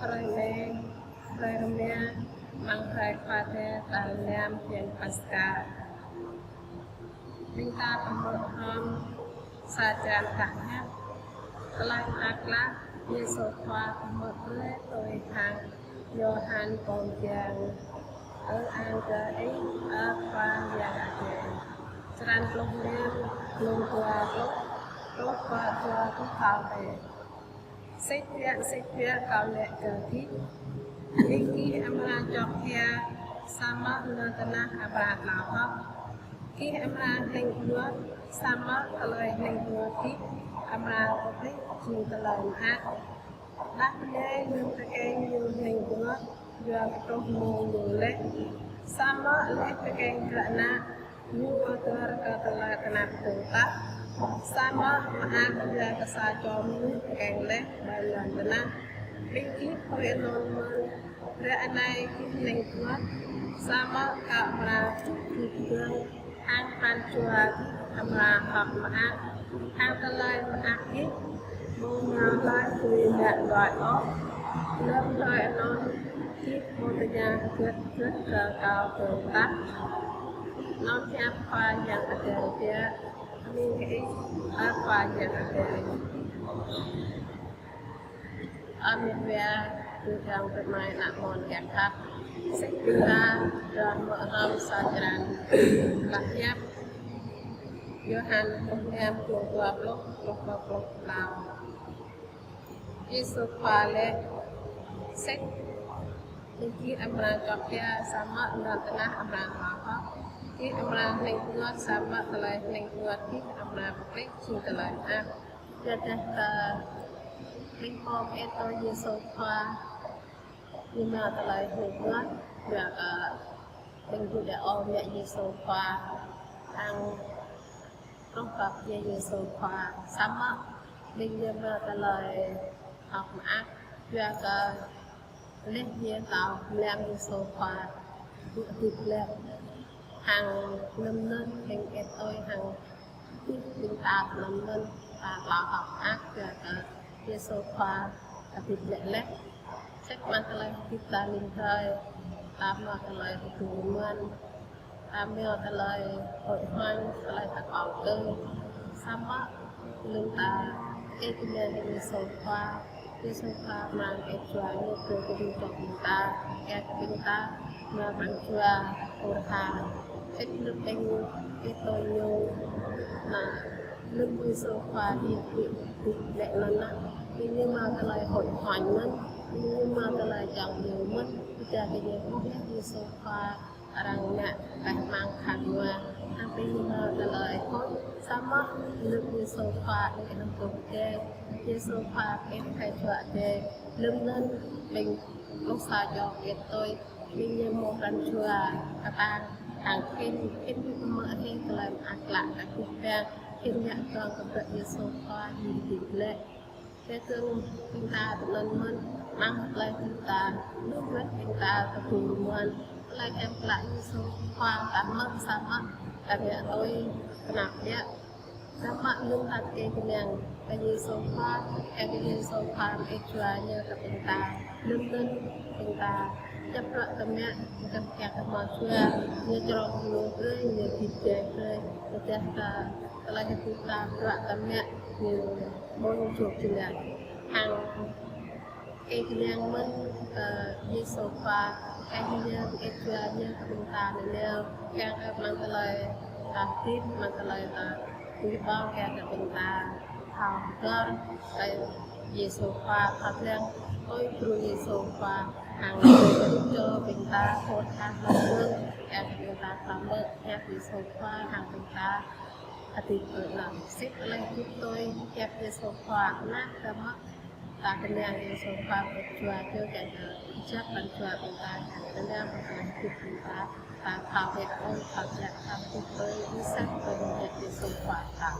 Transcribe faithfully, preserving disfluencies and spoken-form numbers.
Hrơi anai, hrơi rơma, amăng hrơi Khua Adai tal năm bơyan Paskha. Ƀing ta pơhmư̆ hrŏm sa črăn tah hiăp. Tơlơi mơak klă Yêsu Khua pơhmư̆ brơi tui hăng Yôhan Pô Mơyang. Ơ ang kơ Ih, ơ Khua Yang Adai. Črăn pluh năm, mơ̆ng dua pluh truh pơ dua pluh klâo. Sĭt biă, sĭt biă, Kâo laĭ kơ gih: Ƀing gih amra čŏk hia, samơ̆ nao tơnah amra hlao hŏk. Gih amra hning rơngot, samơ̆ tơlơi hning rơngot gih amra pơplih jing tơlơi mơak. Đah bơnai lơ̆m tơkeng ñu hning rơngot, yua kơ truh mông ñu laih. Samơ̆ laih tơkeng kơ ană, ñu pơtơr kơ tơlơi tơnap tơ̆ng tah. Samơ̆ mơak yua kơ sa čô mơnuih tơkeng laih ƀơi lŏn tơnah. Ƀing gih huĭ anŭn mơ̆n, ră anai gih hning rơngot, samơ̆ Kâo amra čuh gih pơdơ̆ng, hăng pran jua gih amra hơ̆k mơak, hăng tơlơi mơak gih ƀu ngă hlơi tui mă đuaĭ ôh. Lơ̆m hrơi anŭn, gih ƀu tơña hơget hơget kơ Kâo tơ̆ng tah. Anŭn hiăp Khua Yang Adai biă. Bơni kơ Ih, ơ Khua Yang Adai. Ơ met wa, tơdang tơmai ană mơ̆n kiăng khăp. Sĭt ƀing ta pơhmư̆ hrŏm sa črăn tah hiăp. Yôhan pluh năm, mơ̆ng dua pluh truh pơ dua pluh klâo. Yêsu Khua laĭ: Sĭt, ƀing gih amra čŏk hia, samơ̆ nao tơnah amra hlao hŏk. Gih amra hning rơngot, samơ̆ tơlơi hning rơngot gih amra pơplih jing tơlơi mơak. Yua dah kơ ƀing pô pơtô Yêsu Khua ñu mă tơlơi hning rơngot, yua kơ ƀing Yuđa ƀu mă Yêsu Khua, hăng truh pơ pơdjai Yêsu Khua, samơ̆ ƀing ñu mă tơlơi hơ̆k mơak, yua kơ laih ñu thâo mơ̆ng Yêsu Khua ƀu hơdip glaĭ, hăng lơ̆m anŭn ƀing ĕt ơi hăng ƀing ta lơ̆m anŭn ta hlao hơ̆k mơak, yua kơ Yêsu Khua hơdip glaĭ laih. Sĭt mơ̆ng tơlơi hơdip ta ling hrơi, ta mă tơlơi hơdip mơ̆n. Ta mă tơlơi huĭ hoañ, tơlơi ta kơ̆ tơ̆ng. Samơ̆ lơ̆m ta ĕp kơnang kơ Yêsu Khua, Yêsu Khua mă ĕp jua ñu kơ kơ ƀing ta, ĕp ƀing ta mă pran jua pơrơha. Sĭt lơ̆m ƀing ĕp tui ñu, anŭn lơ̆m Yêsu Khua hơdip glaĭ anŭn, ƀing ñu mă tơlơi huĭ hoañ mơ̆n, ƀing ñu mă tơlơi čang ñu mơ̆n, tơdah kơ ñu ƀu hơdip Yêsu Khua arăng ngă pơmang khăn ñu, hăng ƀing ñu mă tơlơi huĭ. Samơ̆ lơ̆m Yêsu Khua đuaĭ hăng tơ̆ng tơ̆ng, Yêsu Khua ĕp kơ jua tơ̆ng, lơ̆m anŭn ƀing pluh sa čô ĕp tui, ƀing ñu mă pran jua kơtang, hăng khĭn, khĭn ƀu mă hĭ tơlơi mơak klă kơ gih ƀing, khĭn ngă tơ̆ng kơ ƀing Yêsu Khua hơdip glaĭ. Tui tơ̆ng ƀing ta tui anŭn mơ̆n, mơ̆ng tơlơi ƀing ta, lu wơ̆t ƀing ta tơpul mơ̆n, tơlơi kiăng klă Yêsu Khua ta mă samơ̆ ta ƀu tui kơnăl biă. Samơ̆ lơ̆m ta tơkeng kơnang kơ Yêsu Khua, kiăng kơ Yêsu Khua ĕp jua ñu kơ ƀing ta, lơ̆m anŭn ƀing ta djăp bruă tơmă, kiăng kơ hmâo jua, ñu črông ñu brơi, ñu hơdip brơi, tơdah ta tơlơi hơdip ta bruă tơmă ñu ƀu jŏk jơlan. Hăng tơkeng kơnang mơ̆n kơ Yêsu Khua, kiăng kơ ñu ĕp jua ñu kơ ƀing ta nanao, kiăng kơ mơ̆ng tơlơi ta hơdip, mơ̆ng tơlơi ta tui ƀơ̆ng, kiăng kơ ƀing ta thâo hơdơr kơ Yêsu Khua, thâo lăng tui gru Yêsu Khua, hăng tui gru čô ƀing ta, ƀu thâo mơ̆n, kiăng kơ ƀing ta thâo mơ̆n, kiăng Yêsu Khua, hăng ƀing ta hơdip tui anŭn. Sĭt tơlơi hơdip tui, kiăng Yêsu Khua, anŭn ta mă ta kơnang Yêsu Khua ĕp jua ñu kiăng kơ djăp pran jua ƀing ta, kiăng kơ nanao ƀing ta hơdip ƀing ta, ta thâo ĕp ơi, thâo jăk, thâo hơdip ơi, ñu sat ƀơi anăn Yêsu Khua ta.